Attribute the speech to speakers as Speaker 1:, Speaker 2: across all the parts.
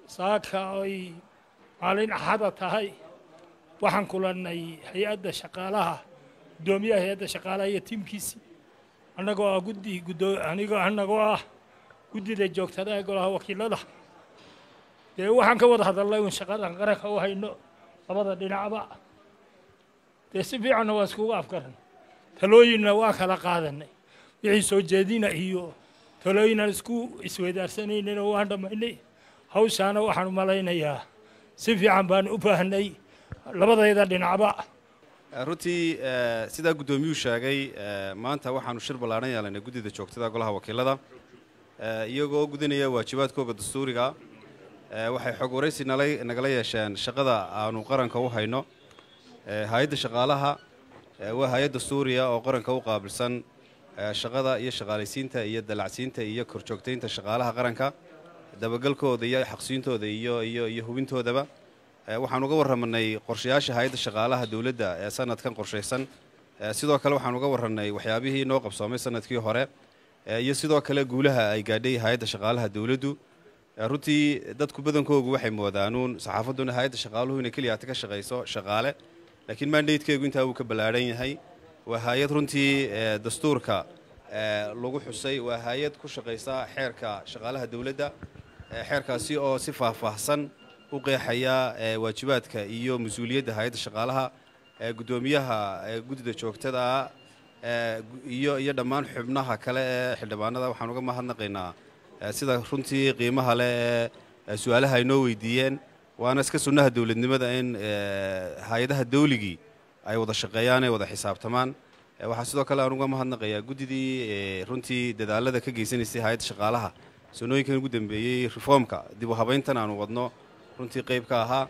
Speaker 1: Saaka ay maalin Axada tahay waxaan kulannay hay-adda shaqaalaha, guddoomiyaha hay-adda shaqaalaha iyo tiimkiisii, annagoo ah guddi guddoo anigoo annagoo ah guddida joogtada ee golaha wakiilada. Dee waxaan ka wada hadalnay un shaqadan qaranka u hayno labada dhinacba. Dee si fiicanna waa iskugu afgaran, talooyinna waa kala qaadanay, wixii soo jeedina iyo talooyinaan isku isweydaarsanaynin waan dhammaynay. Hawshaana waxaan u malaynayaa si fiican baan u faahnay labadayda dhinacba.
Speaker 2: Runtii sidaa guddoomiyuhu sheegay, maanta waxaanu shir ballaadhan yeelanay guddida joogtada golaha wakiilada, iyagoo gudanaya waajibaadkooga dastuuriga. Waxay xog waraysi nala nagala yeesheen shaqada aanu qaranka u hayno. Hay-adda shaqaalaha waa hay-ad dastuuriya oo qaranka u qaabilsan shaqada iyo shaqaalaysiinta iyo dalacsiinta iyo korjoogtaynta shaqaalaha qaranka, dabagalkooda iyo xaqsiintooda iyo hubintoodaba. Waxaan uga warramanay qorshayaasha hay-adda shaqaalaha dowladda ee sanadkan qorshaysan. Sidoo kale waxaan uga warranay waxyaabihii noo qabsoomay sanadkii hore iyo sidoo kale guulaha ay gaadhay hay-adda shaqaalaha dowladdu. Runtii dadku badankoogu waxay moodaanuun, saxaafadduna, hay-adda shaqaaluhu inay keliyaata ka shaqayso shaqaale, laakiin mandatekeegu intaa wuu ka ballaadhan yahay. Waa hay-ad runtii dastuurka lagu xusay, waa hay-ad ku shaqaysa xeerka shaqaalaha dowladda, xeerkaasi oo si faahfaahsan u qeexaya waajibaadka iyo mas-uuliyadda hay-adda shaqaalaha. Guddoomiyaha guddida joogtada iyo dhammaan xubnaha kale ee xildhibaanada waxaan uga mahadnaqaynaa sida runtii qiimaha leh ee su-aalaha ay noo weydiiyeen. Waana iska sunnaha dowladnimada in hay-adaha dawligii ay wada shaqeeyaan, ay wada xisaabtamaan. Waxaa sidoo kale aan uga mahadnaqayaa guddidii runtii dadaalada ka geysanaysay hay-adda shaqaalaha sanooyinkan ugu dambeeyey, reformka dib u habayntan aanu wadno runtii qayb ka ahaa.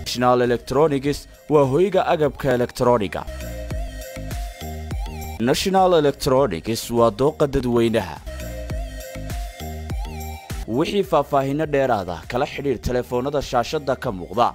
Speaker 3: National Electronics waa hoyga agabka elektrooniga. National Electronics waa dooqa dadweynaha. Wixii faahfaahinno dheeraada kala xidhiir telefoonnada shaashadda ka muuqda.